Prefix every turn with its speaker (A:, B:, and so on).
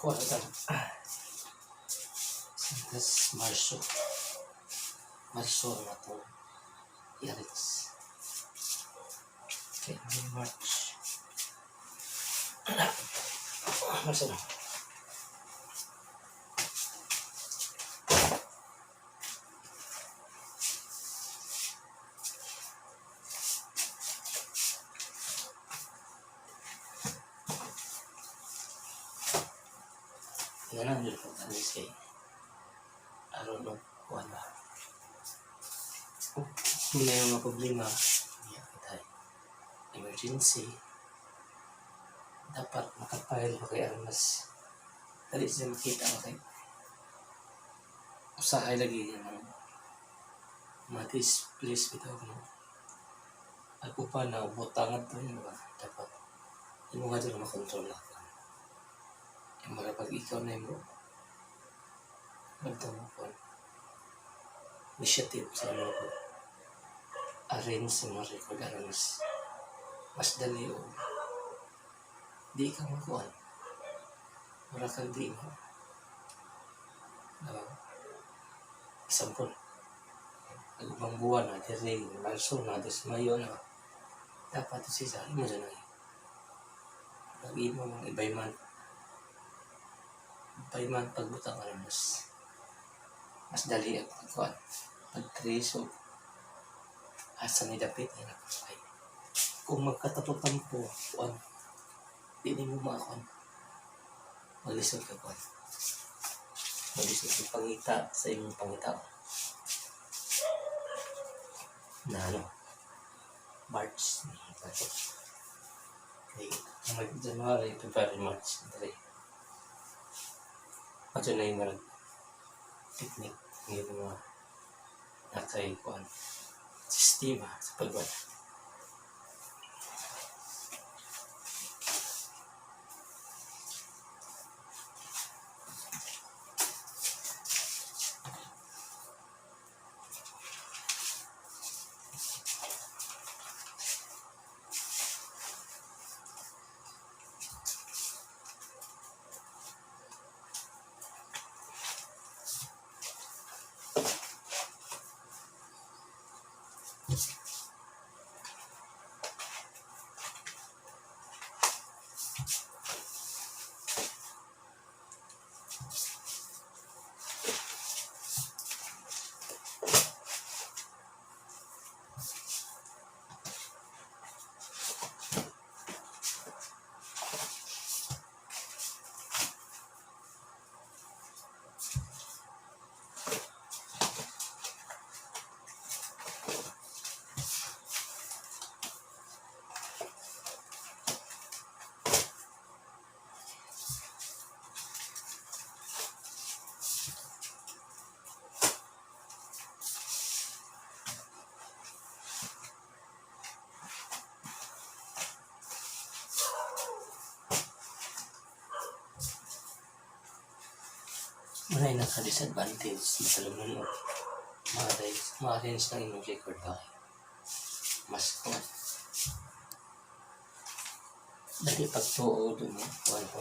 A: Kuha ta. Santas Marso. Marso ang atong i-arrange. Okay, March. Marso na. Yan ang yun po. Alis kay aron og kuan ba. Kung na yung mga problema, niya kita emergency, dapat makapile pa kay aron mas dali siya makita ba kay usahay lagi yan ang mga displays bitaw no. Ang uban na butang to yun ba dapat imo nga dyan makontrol na yung mga pag ikaw na imo magtamo kuan initiative sa imo ko arrange sa mga record aron mas dali o di ka makuan mura kag di mo example ang ubang buwan na diri Marso na sa Mayo na dapat siya imo dyan ang pag imo mga by month pagbutang aron mas dali ang pagkuan pag-trace o asa ni dapit ay ay kung magkatapo-tampo kuan di nimo makuan, maglisod ka kuan, maglisod ka pangita sa imong pangita na ano March ito. Okay, mag January, February, March dali. Ato na yung mga technique ng mga nakay kuan sistema sa pagwala. Wala yung naka-disadvantage sa mo ma-arrange ng imong record ba mas kuan dali pagtuo doon mo kuan po.